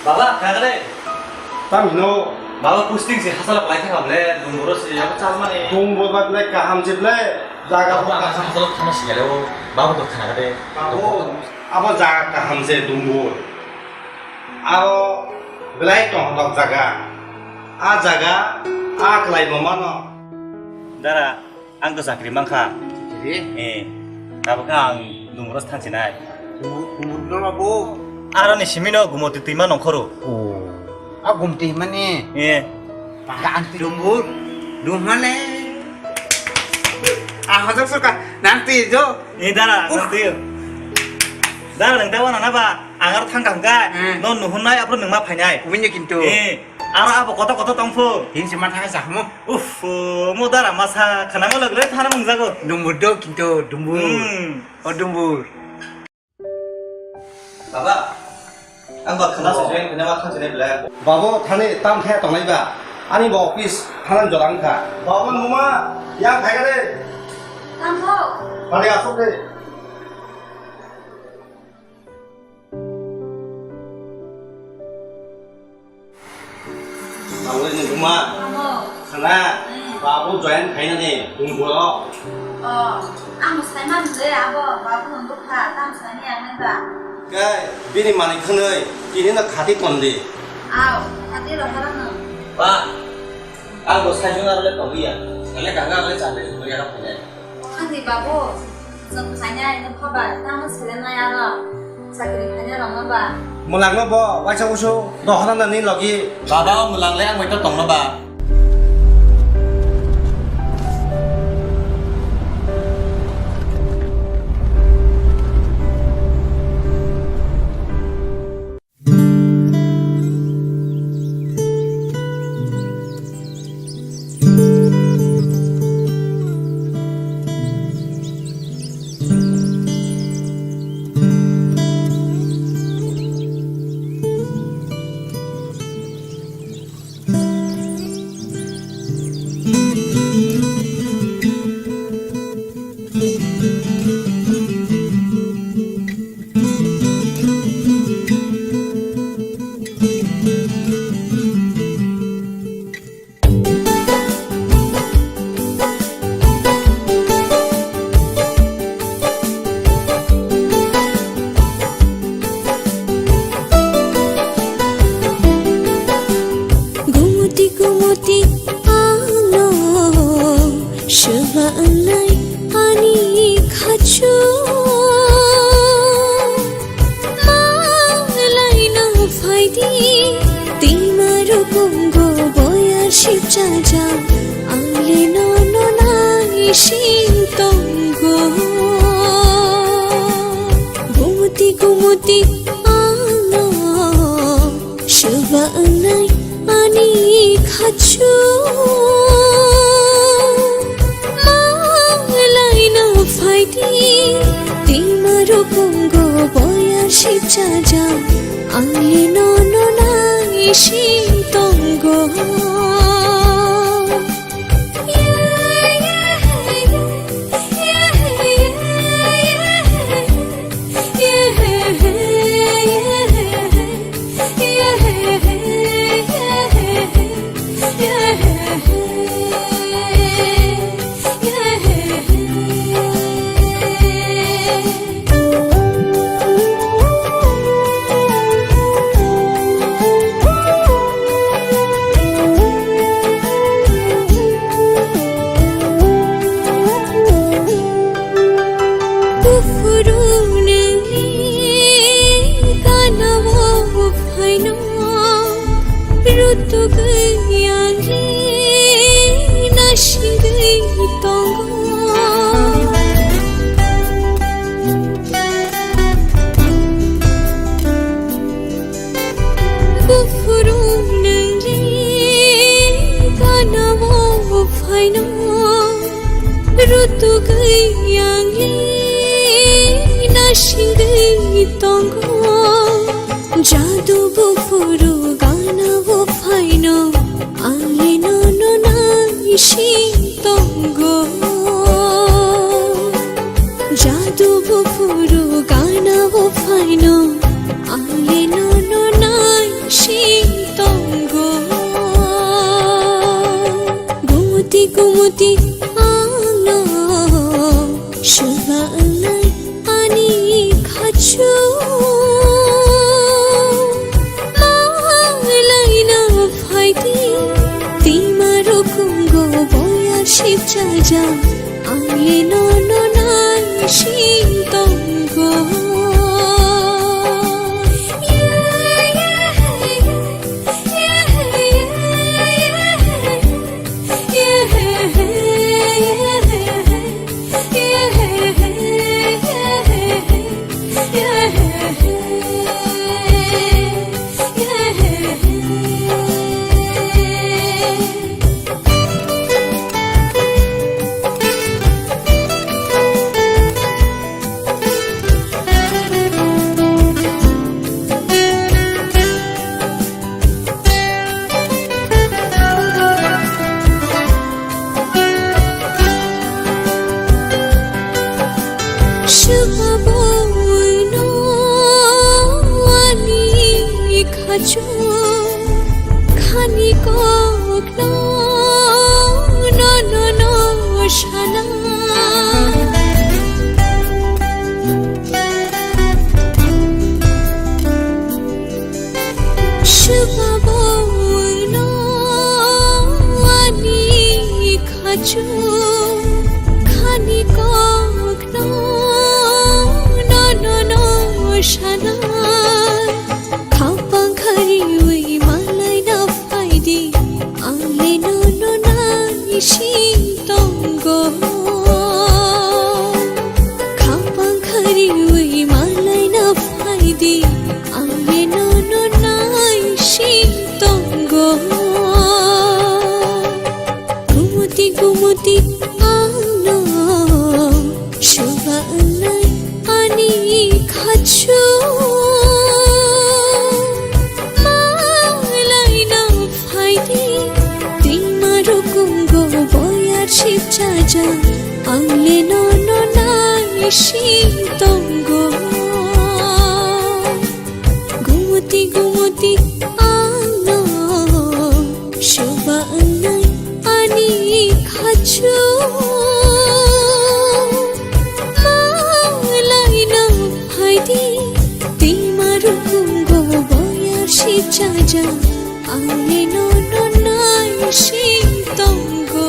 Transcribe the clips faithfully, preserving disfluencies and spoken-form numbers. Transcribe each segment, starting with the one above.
Baba, khagre. Tam hino. Baba, posting si hasala palai thangam le, dumburo si yabo chalmani. Dumbur ba ble kaham je ble, jaga bo kaham. Hasala thana si le o, baba bo khagre. Baba, abo jaga kaham je dumbur. Aro belai tongthok jaga. A jaga, a kwlai bo mano. Dara, ang to chakri mankha. Chakri? Eh, tabuk ang dumuro thangsinai. Dumbur, dumbur no bo. Aro ni simino gumoti twima nongkhoro. Oh. A gumti mani. Eh. Paga anti dumbur. Dumhale. Ah, hojak soka. Nanti jo. Eh, dara, nanti. Dara, nang tawa na ba. Ang aro thang kang ka. Hmm. No nuhun nai, apro nang ma phainai. Winyo kintu. Eh, aro abo koto koto tongphu. Hin se ma thang sa mo. Uff, mo dara masa khana mo lagre thana mung jago. Dumbur do kintu dumbur. Hmm. O dumbur. Baba, ang ba khana se join khana ma thang se ne bla. Babo thani tam khe tongnai ba. Ani ba office thana jolang kha. Baba muma yang khai kare. Tam ho. Bani asok de. Tangwi ni buma. Amo. Khana. Hmm. Babu join khainani bung boro. Oh, ang sai man je abo babu nang bukha tam sai ni ang ba. Kai, bini mani khwnwi, tini no khati tondi. Aw, khati rohara no. Ba, ang bo sai jona le tondi ya. Sale kanga le chale jona ya. Ani babu, chwng khainai no pha ba, tamo selenai aro chakri khainai rokno ba. Mwlangno bo waisa usu dohorana ni logi. Baba, o mwlang le ang bai to tongno ba. Gumuti gumuti ano swba wngnai ani khachu. Malai no phaidi, tima rukungo boya sipchajak, ang le nono naising tongo. Gumuti gumuti ano swba wngnai ani khachu. Malai no phaidi, tima rukungo boya sipchajak, ang le nono naising tongo. Umoti ano shuba nai ani khachu malai na phaidi tima rukungo boya ship chaja. Ang le no no nai sing tonggo. Shuba boino ani khachu khani kokno no no no shana. Shuba boino ani khachu khani kokno no no no shana. Khapang khariwi malai na phaidi, ang le no no nai sing tonggo. Khapang khariwi malai na phaidi, ang le no no nai sing tonggo. Gumuti gumuti ano shuba nai ani khachu malai na phaidi, tima rukungo boya ship chaja. Ang le no no nai sing tonggo. Gumuti gumuti ano shuba nai ani khachu malai na phaidi, tima rukungo boya ship chaja. Ang le no no nai sing tonggo.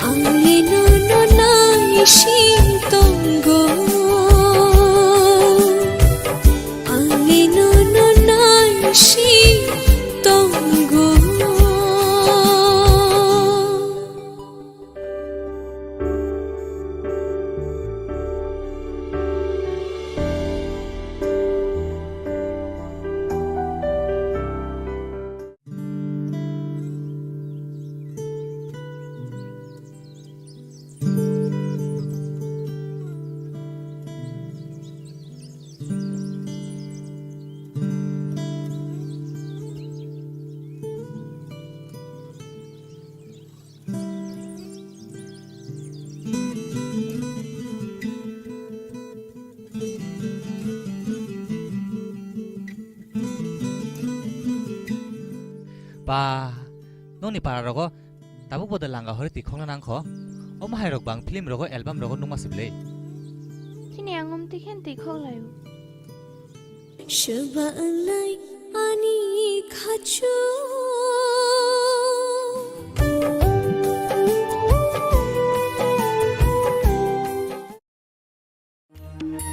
Ang le no no nai sing tonggo. Ang le no no nai sing tonggo. Ba, nokni para rogo tabuk bo de langa hori twi khokna nang kho. Omo hai rok bang film rogo album rogo nukma se bwle. Chini ang um twi khen twi khok lai o. Shuba nai ani khachu.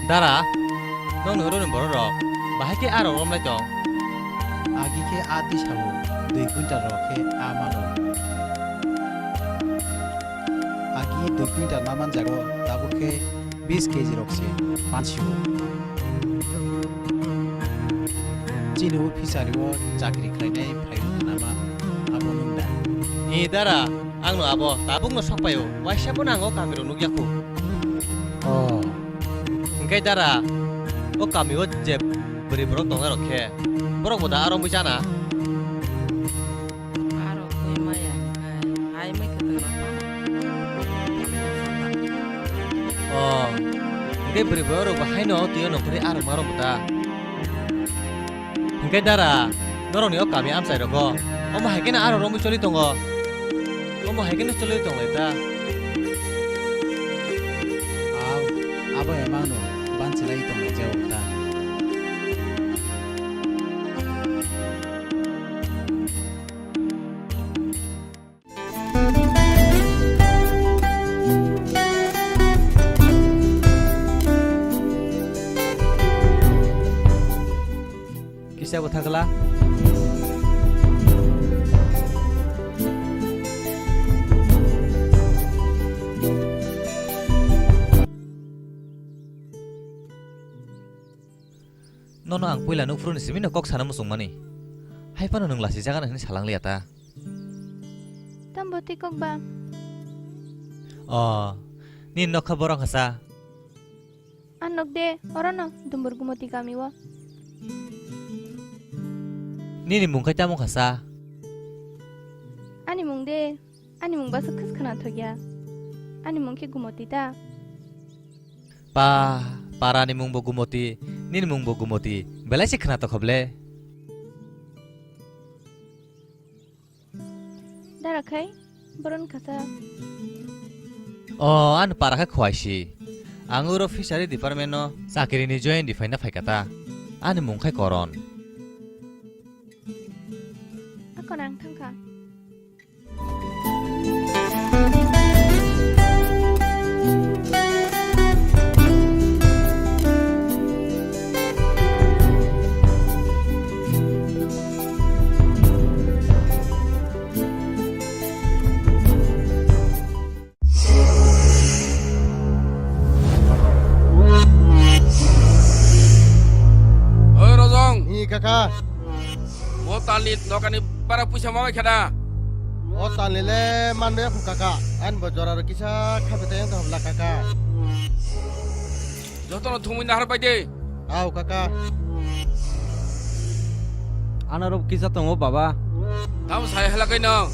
Dara, nokni oro ni borok rok bahai khe a rok romlai tong? Agi khe a twi sao, dui quintal rok khe a mano. Agi dui quintal ma manjago, tabuk khe bis keji rok se mansio. Chini o fishery o chakri khlainai phaio nama abo nwng da? Ni dara, ang no abo tabuk no sok paio, waisa pono ang o kami rok nukya khu. Oh. Hingke dara, o kami o je bwrwi borok tongnai rok khe, borok bo da aro mui chana? Aro koi maya hingkai, hai mai kwtwng rok ma. Oh, hingke bwrwi borok rok bo haino twi o nongkhorwi aro ma rok bo da. Hingke dara, norokni o kami amchai rogo Omo hai khe no aro romwi choli tongo. Omo hai khe no choli tonglai ta. Aw, abo emang no banchilai tonglai jao ta. Kisa bo thakla. Nono ang puila nukphuru ni simi no kok sana muchung mani. Hai phano nwng lasi jaga nang hwnwi salang liya ta. Tambo twi kok ba? O, nini nokha borok hasa. Ang nok de, orono Dumbur Gumoti kami o. Nini mung khai tamo hasa? Ani mung de, ani mung basa khas khana thokya. Ani mung khe Gumoti ta. Pa, parani mungbo Gumoti, nini mungbo Gumoti, belai se khwna tokhob le. Dara khai, boron khasa. O, ani para khe Khwaisi. Ang uro fishery department no chakiri ni join di phaina phaikha ta. Ani mung khai Koron. Ako nang thangkha. Oi, Rojong. Hi, kaka. O talni nokani bara puisa ma bai khada. O talni le man bai kaka. An bo jora ro kisa khabe tayang to hobla kaka. Jotono thumui nahar bai de. Au, kaka. Anarok kisa tongo, baba. Tamo sai hala kai no.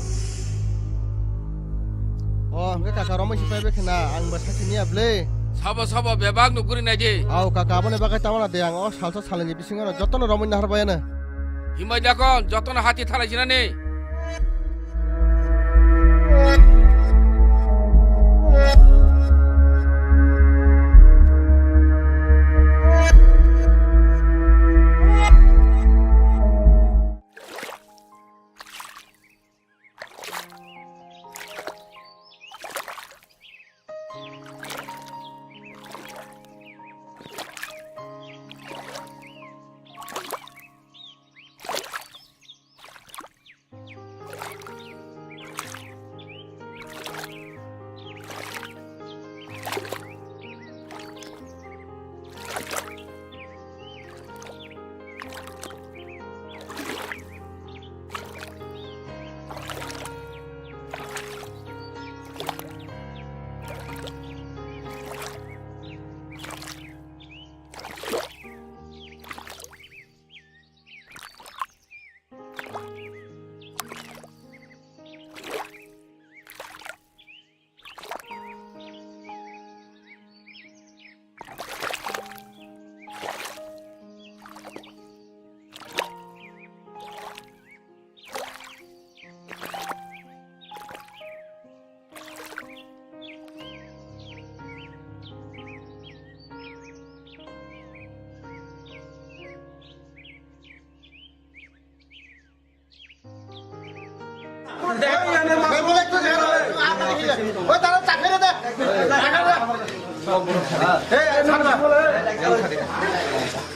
O, hwnkhe kaka romwi si paibai khna, ang bo sakhi niya ble. Sabo, sabo, bebak no guri nai di. Au, kaka, aboni bagwi tamo na de, ang o salsa salani bisingo no jotono romwi nahar bayana. Himbai dakon, jotono hati thalai sinani.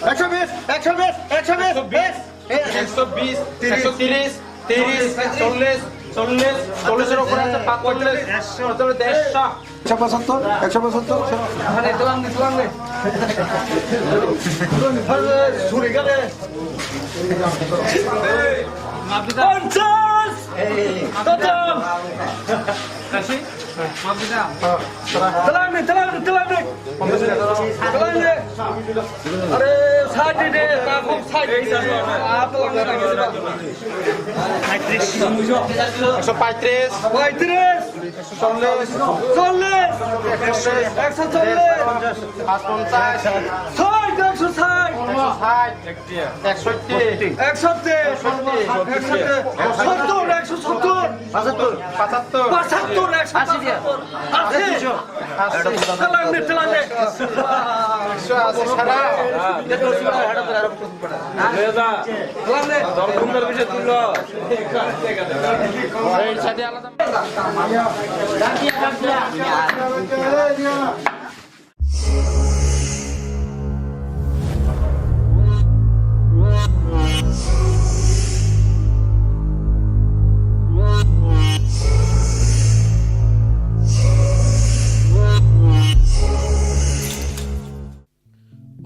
একশো বিশ, একশো বিশ, একশো বিশ, বিশ। একশো বিশ, একশো তিরিশ, তিরিশ, চল্লিশ, চল্লিশ, চল্লিশের উপরে আছে, পাঁচচল্লিশ, পাঁচচল্লিশ, দেড়শো। একশো পঁচাত্তর, একশো পঁচাত্তর। আরে, তুলাং নে, তুলাং নে। আরে, ছুরি কাটে। পঞ্চাশ! কত? আশি? Telang ni, telang ni, telang ni. Telang ni. Are, side ni de, ta khub side ni. Ah, telang ni. একশো পঁয়ত্রিশ। পঁয়ত্রিশ। চল্লিশ। চল্লিশ। একশো চল্লিশ। পাঁচ পঞ্চাশ। ছয়। একশো ষাট। একশো ষাট। একষট্টি। একষট্টি। একষট্টি। সত্তর, একশো সত্তর। পঁচাত্তর। পঁচাত্তর। পঁচাত্তর, একশো পঁচাত্তর। আশি। আশি। চালান দে, চালান দে। একশো আশি ছাড়া।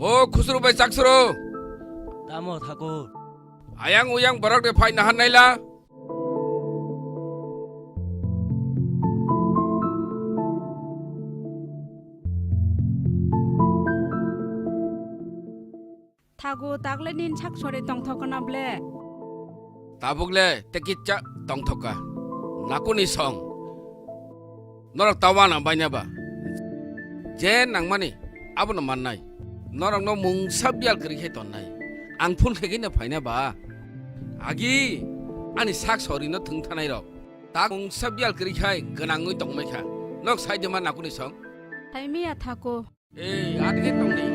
O khusru bai chaksuru. Tamo thakur. Ayang uyang borok de phai nahan naila. Thago tagle nin sak sori tongthok na ble. Tabuk le te kicha tongthok ka. Nakuni song. Norok tawana baina ba. Je nangmani abono mannai. Norokno mungsa biyal kwrwi khe tonnai. Ang phone khe gine phaina ba. Agi ani sak sorino thwng thanai rok. Tak mungsa biyal kwrwi khai gwnangwi tongmai kha. Nok sai de ma nakuni song. Hai miya thako. Ei, adikhe tongdi.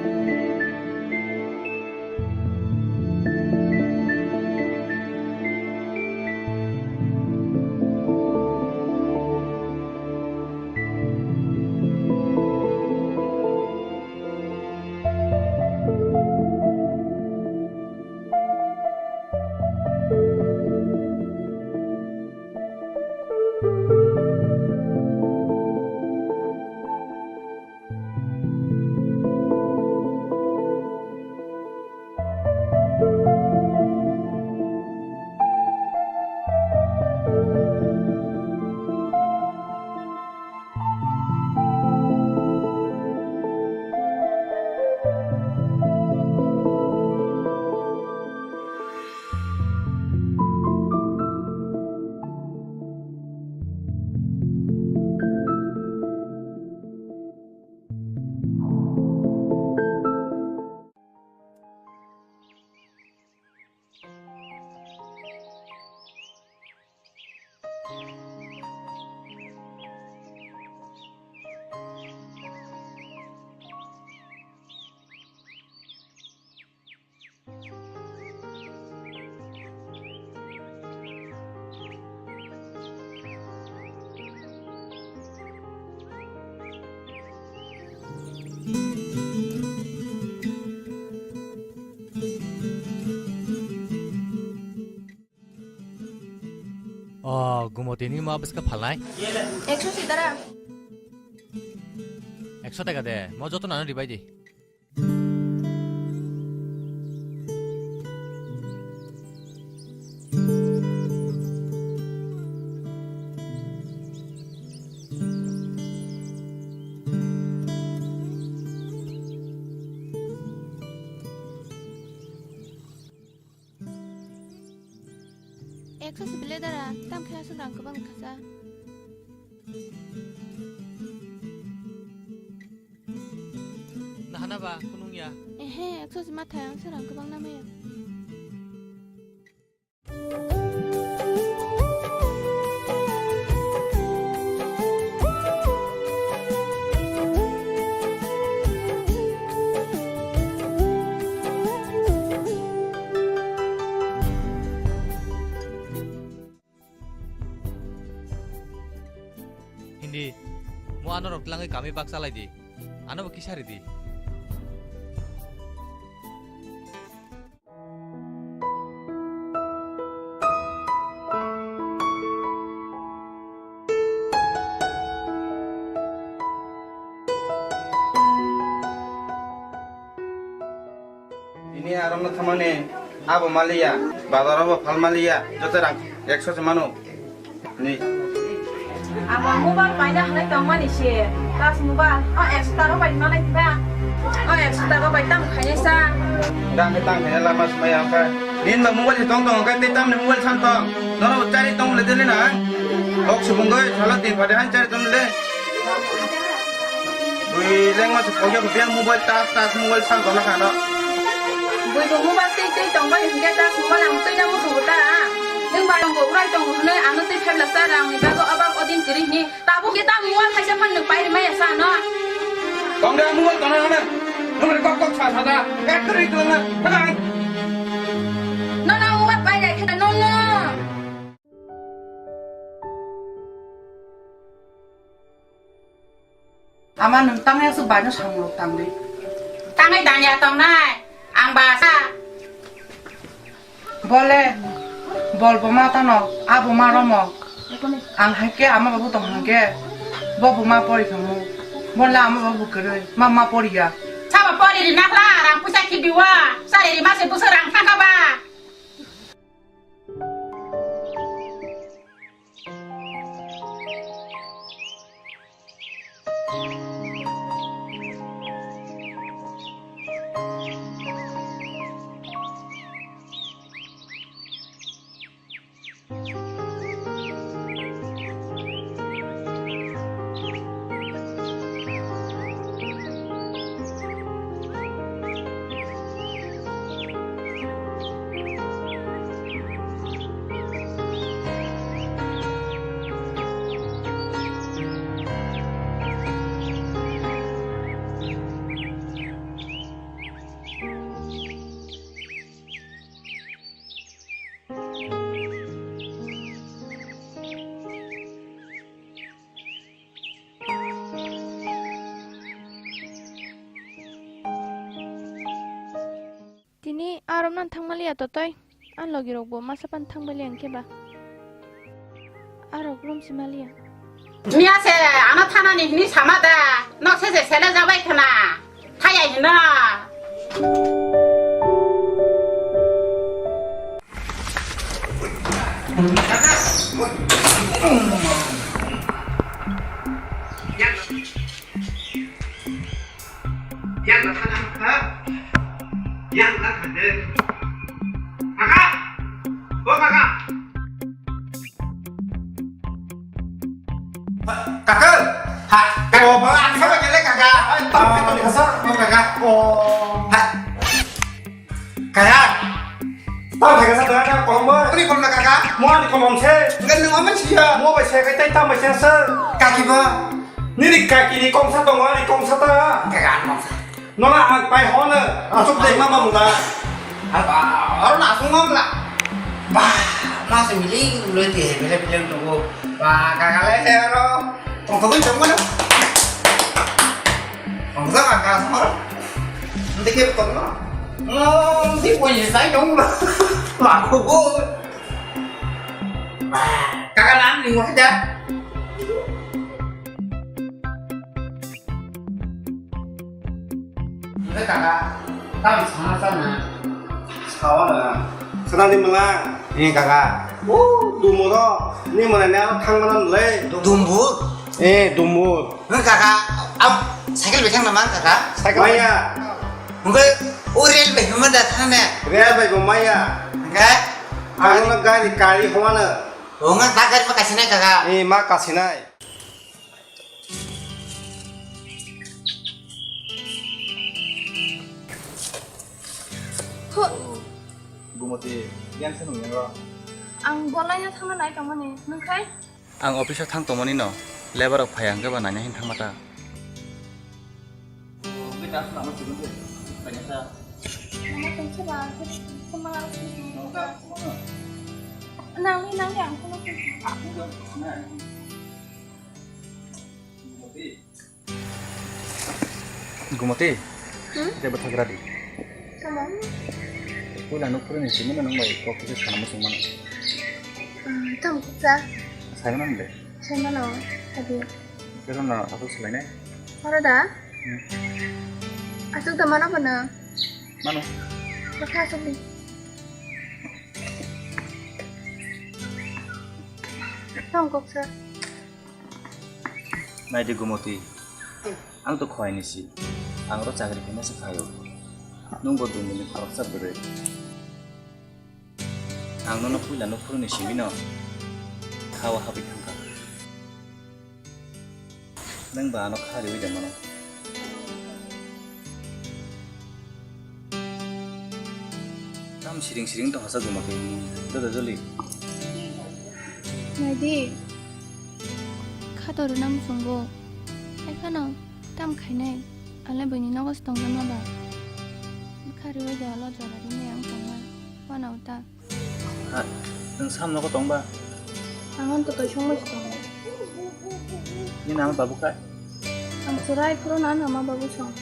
O, Gumotini ma bwskha phalnai? Ekso si dara. Ekso taka de, mo joto nano ribai di. Ekso si bile dara, tam khe aswk rang kwbang khacha. Nahana ba, kunung ya? Ehe, ekso si ma thai, ang se rang kwbang namaya. Hindi, mo ano rok tlangwi kami bak chalai di. Ano bo kisa ri di. Ini arokno thangmani abo maliya, bazaro bo phal maliya, joto rang ekso se mano. Ni. Abo mobile paina hanai tongmani se, tas mobile, o ekso taka bai manai ba, o ekso taka bai tamo khainai sa. Dang khe tang khainai lama swmai ang kha. Nin ba mobile se tong tong kha, tei tamni mobile san tong. Nono bo chari tong le dele na. Kok subung goi, salo tin pade han chari tong le. Ui, lengma se pokya pokya mobile tas tas mobile sang tongna khana. Bui bo mobile tei tei tong bai hingke tas mobile ang tei na musu ta. Nung ba tongo urai tongo hwnwi ano tei phebla sa rang ni bago obak odin kiri hini. Tabuk ke ta mobile khaisa phan nung pai rimaya sa no. Tong de mobile tong na hana. Nung re kok kok sa sa da. Ek kiri tong na. Hana. No no mobile pai dai kheta no no. Ama nwng tangya su baino samung rok tangdi. Tangwi danya tongnai, ang ba sa. Bole, bol bo ma tano, abo ma romo. Ang hai ke ama babu tong hang ke, bo bo ma pori thango. Bole ama babu kwrwi, ma ma pori ya. Sabo pori ri nakla, rang puisa khibiwa, sari ri ma se busa rang thangka ba. Tini arom nan thangmaliya totoi. An logi rok bo masa pan thangmaliya hingke ba. Arok rom si maliya. Miya se ano thana ni hini sama da. Nok se je sele jabai khana. Thaya hino. Yang na thana ha? Yang na thana. Kaka! O kaka! Kaka! Ha, kaka. Oh, ba, ang sabai kele kaka. Ay, tang pito ni kasar, oh, kaka. Oh. Ha. Kaya. Tang kaka sa tang kolom ba. Ani kolom na kaka. Mo ani kolom se. Ngan nang aman siya. Mo bai se kai tai tang bai se sir. Kaki ba. Nini kaki ni kongsa tongo, ani kongsa ta. Kaka ani kongsa. Nono ang pai hono, asuk dei ma mamung da. Aba, oro na asung mam la. Ba, ma se miling loi te bele bele tongo. Ba, kaka le he oro. Tong tong tong mano. Tong tong kaka asung oro. Nanti ke tong no. Mo, nanti pun sai dong ba. Ba, ko ko. Ba, kaka nan ni mo da. Hingke kaka, tamo sana sana? Sawa na. Sana di mela? Eh, kaka. Oh, dumuro. Ni mana ni aro thang mana le? Dumbur? Eh, dumbur. Hingke kaka, am, cycle bai thang nama kaka? Cycle maya. Hingke, o rail bai hima da thang ne? Rail bai bo maya. Hingke? Ano na gari, gari homa na. O nga ta gari ma kasi nai kaka? Eh, ma kasi nai. Ho. Gumoti, yang se nung yang ro? Ang bolai no thangna nai tongmani, nung khai? Ang office o thang tongmani no, labour rok phai ang khe ba naina hin thangma ta. Nang ni, nang ni ang kono. Gumoti. Hmm? Tei bwthak radi. Tamo? Puila nuk phuruni simi no nang bai kok kisa sana muchung mano. Hmm, tamo kisa? Sai mano de? Sai mano, adi. Kisa no asuk salai nai? Oro da? Hmm. Asuk da mano bono? Mano. Bwkha asuk di. Tamo kok sa. Naidi Gumoti, ang to khoini si, ang ro chakri khaina se khaio. Nung bo dungni khoroksa bwrwi. Ang nono puila nuk phuruni simi no khawa habwi thangkha. Nung ba ano kha riwi de mano. Tam siring siring tong hasa guma khe. Dodo joli. Naidi. Khato rwna muchungo. Hai phano tam khainai. Alai buini nogo se tongjakma ba. Bwkha rwui de olo jora rinai ang tongma. Wana uta. Ha, nwng sam nogo tongba? Ang anto kaisongma se tongo. Nini ama babu khai? Ang chwrai phuru nang ama babu song.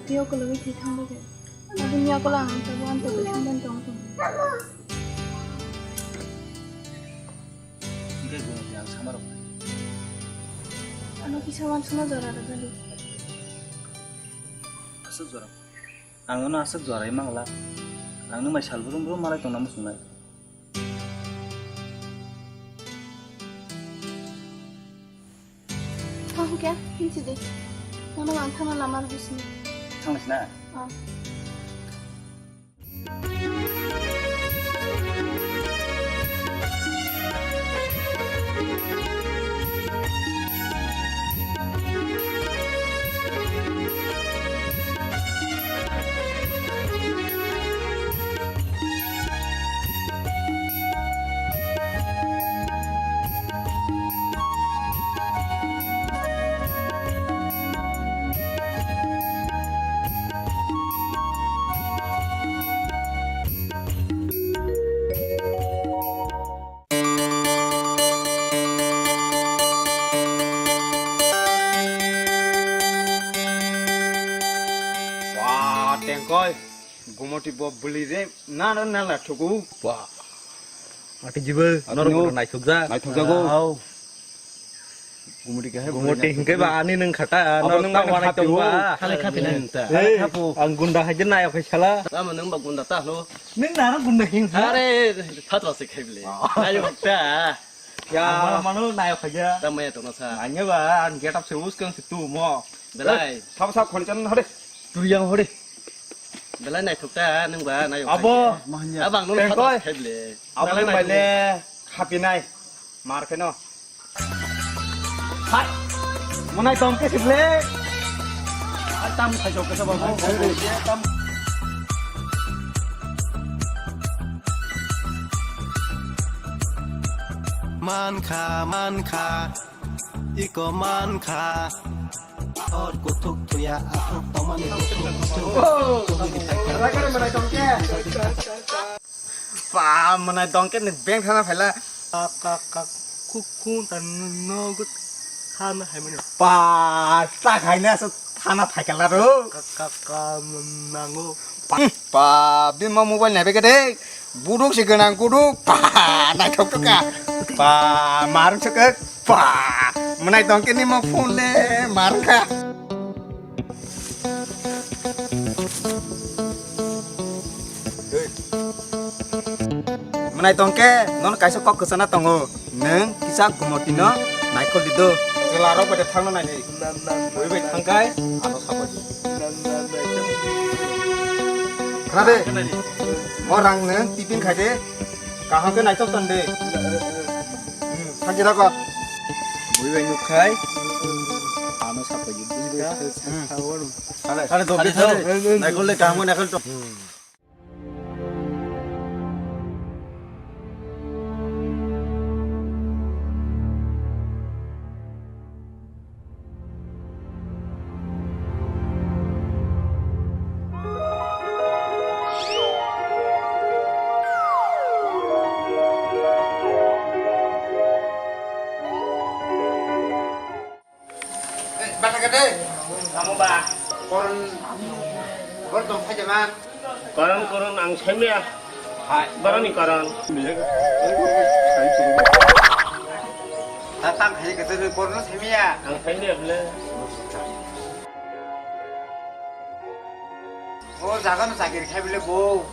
Tio kwlwgwi thwi thangba khe. Abo ni yakola ang tabo anto kaisong ban tong tong. Hingke gumoti ang sama rok. Ano kisa wansukma jora rwjadi. Aswk jora. Ang nono aswk jorai mangla. Ang nwng bai sal brum brum malai tongna muchungnai. Thang kya? Hinsi de. Nono ang thangna lama rw sini. Thang sina? Ah. Wah, tengkoi. Gumoti bo bwlwi de na na na na thugu. Wah. Ati jibo, ano norok no naithokjak. Naithokjago. Au. Gumoti kahe gumoti hingke ba ani nung khata, abo no nung tamo wanai khapio. Tongba. Khalai khapinai. Hmm. Khalai khapu. Ang gunda haje nayok hai sala. Tamo nung ba gunda ta hlo. Nung naro gunda hing sa. Are, phatwa se khaibli. Oh. Nayok ta. Ya. Ang mano mano nayok haje. Tamo ya tongna sa. Anya ba, ang get up se us kang se tu mo. Belai. Thap thap khoni chan hore. Turiyang hore. Belai naithok ta nung ba nayok. Abo. Abang nung tengkoi. Khaibli. Abo belai nung bai le khapinai. Mar kheno. Hai. Monai tong ke sible. Hai tam khai jok ke sa ba. Tam. Mankha, mankha. Iko mankha. Or kuthuk thuya athuk tomani kuthuk kuthuk. Oh. Kuthuk di thakya. Ba, mwnai tongke ni beng thana phaila. Ka, ka, ka, khu, khu, ta, no, gut, thana hai mani. Ba, ta khaina sa thana phaikala ro. Ka, ka, ka, nango. Ba, bima mobile nai beke de. Buduk si gwnang kuduk. Ba, naithok thok ka. Ba, marung sokok. Ba, mwnai tongke ni mo phone le marung kha. Mwnai tongke non kaisa kok kwchana tongo. Nwng kisa gumotino naikol di do. Chwla rok bai thangno nai di. Bui bai thangkai ano sabai. Khna de. Mo rang nwng tipin khai de. Kaham ke naisok ton de. Hmm, thang jira ko. Bui bai nuk khai. Ano sabai. Thale. Thale do. Naikol le kaham naikol to. Eh, bata kade? Kamu ba? Koron, koron tong phai jama. Koron, koron ang saimya. Hai. Boroni koron. Tatang khai kete koron saimya. Ang saimya bole. O jaga no chakiri khai bole bo.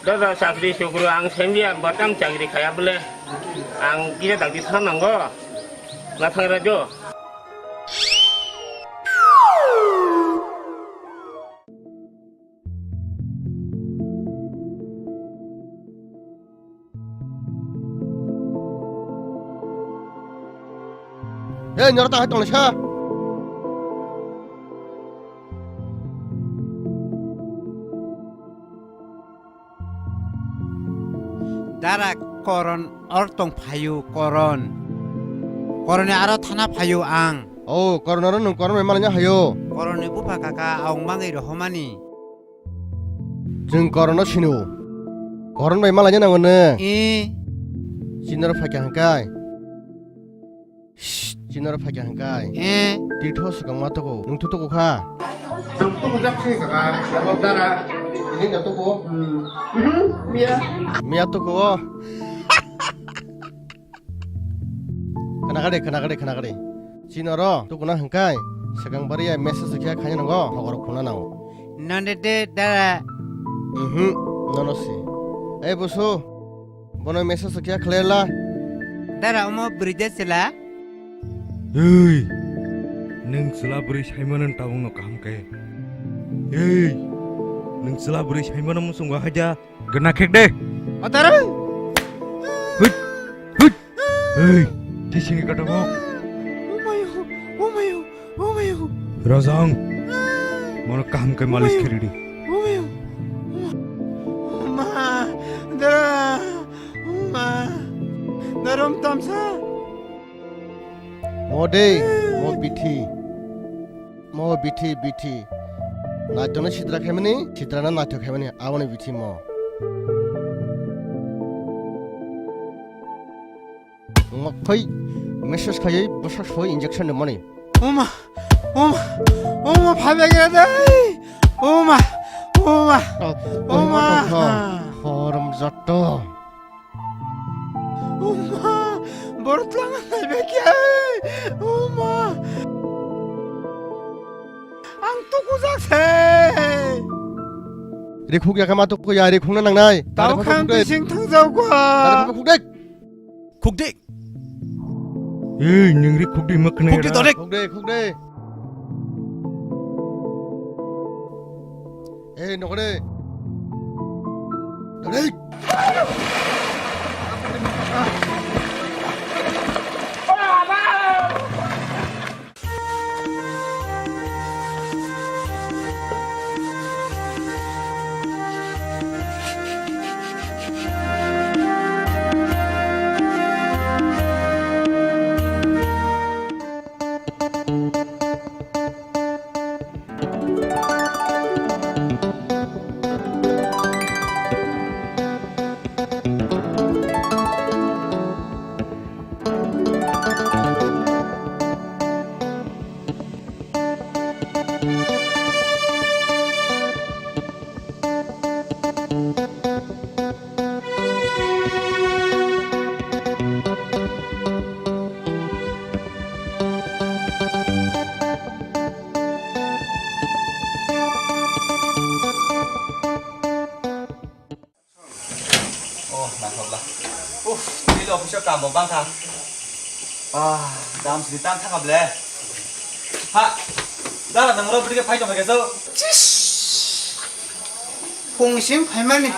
Dada chakri chukru ang saimya, batang chakri khaya bole. Ang kisa dakti thang nango. Na thang rajo. Hei, nyara ta hai tong sa. Dara Koron or tong phayu Koron. Koroni aro thana phayu ang. O, Koron aro nwng Koron bai malaina hayo. Koroni bupha kaka aung mangwi rohomani. Chwng Korono sinu. Koron bai malaina nango nw. E. Chinoro phaikha hwnkhai. Chinoro phaikha hwnkhai. Eh. Tito swkang ma tuku. Nwng tu tuku kha. Tuku jak sini kaka. Sabab dara. Ini nggak tuku. Hmm. Mhm. Mia. Mia tuku o. Khnakha de, khnakha de, khnakha de. Chinoro tukuna hwnkhai. Swkang bariya message khe khaina nango. Hogor khuna nango. Nonde de dara. Mhm. Nono si. Eh, busu. Bono message khe khlaila. Dara omo bwrwi de chwla? Ei, nwng chwla bwrwi saimano tabukno kaham khe. Ei, nwng chwla bwrwi saimano muchungo haida gana khek de. Otara! Hut, hut. Ei, tisini katamo. Umayo, umayo. Rajang, mono kaham khe malis khe ridi. Ma, da, ma, darom tamsa. Mo de, mo bithi. Mo bithi, bithi. Naitokno sitra khaimani, sitrano naitok khaimani, aboni bithi mo. Wngma phai message khaiwi bwsa soi injection rwmani. Oma, oma, oma, phaibagya dai. Oma, oma, oma. Horm jotto. Oma, borot lama naibagya. Oma. Ang tukujak se. Rikhuk yakama tukuya, rikhukna nangnai. Tau kham bising thangjaukwa. Khukdek. Khukdi. Ei, ningri khukdi makne. Khukdi ra. Khukdi, khukdi. Ei, nokre. Dalik. Oh, nangkukla. Uff, tini office o kamo bangkha. Ah, dam sini tan thangkha ble. Ha, dara nang ro bidi ke phai tong ke so. Phung sing phaimani.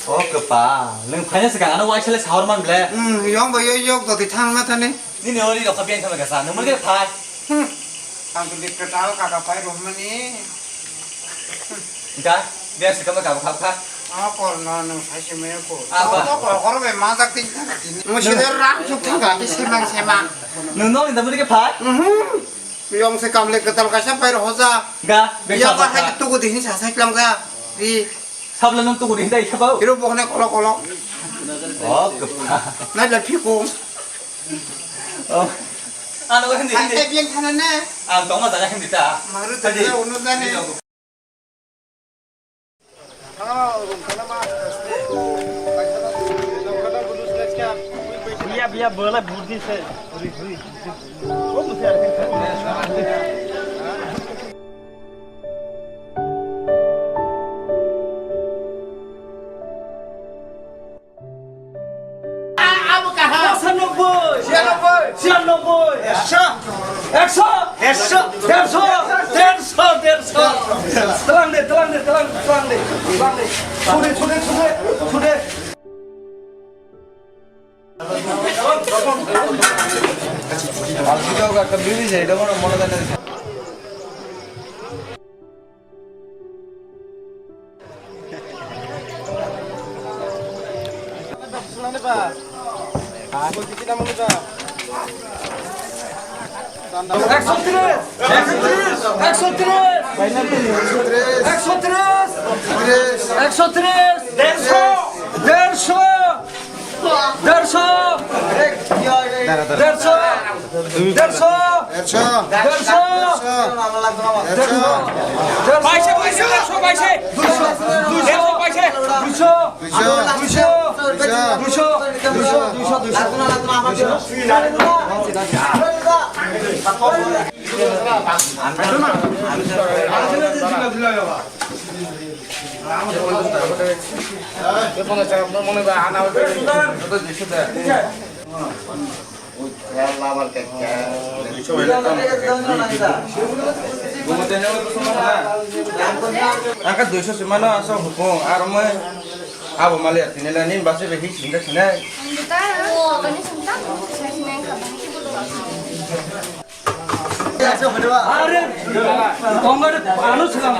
Oh, kepa, nang phaina se kang ano waisale sahor man ble. Hmm, yong ba yo yok doti thang ma thani. Nini ori rokha biang thangma kasa, nang mani phai. Hmm. Ang tu dikta tao kaka phai rohmani. Ga, biang se kama kaba kaba kha. Ah, kor no, no, sai se me ko. Ah, ba. Kor, kor, kor, be ma jak tin thang tin. Mo se de ram suk thang ga, bi se mang se mang. Nang no, inda mani ke phai. Mhm. Yong se kamle ketal kaisa phai rohoja. Ga, be ya kaba ba kha. Hai tu ko dihini sa sai klam ga. Ri. Sabla nang tuku di dai khabao. Hiro bohne kolo kolo. Oh, kepa. Nai la phiko. Oh. Ano hindi, hindi. Ang biang thana na. Ang tongma jaga hindi ta. Maru ta uno jane. Biya, biya, bola burdi se. Abo kaha? Pochanoboi. Chiyanoboi. Chiyanoboi. Ekso. Ekso. Ekso. Derso. Derso. Derso. Tlang de, tlang de, tlang de, tlang de. Tlang de. Sude, sude, sude, sude. একশো তিরিশ, একশো তিরিশ, একশো তিরিশ, একশো তিরিশ, একশো তিরিশ, দেড়শো, দেড়শো, দেড়শো, দেড়শো, দেড়শো, দেড়শো, দেড়শো, দেড়শো, দেড়শো, দেড়শো, দুইশো, দুইশো, দুইশো, দুইশো, দুইশো, দুইশো, দুইশো, দুইশো, দুইশো। Aka duiso se mano asa hukung, aro moi abo mali ati nila nin basi be hi sinda sinai. Are, tongare anu silam.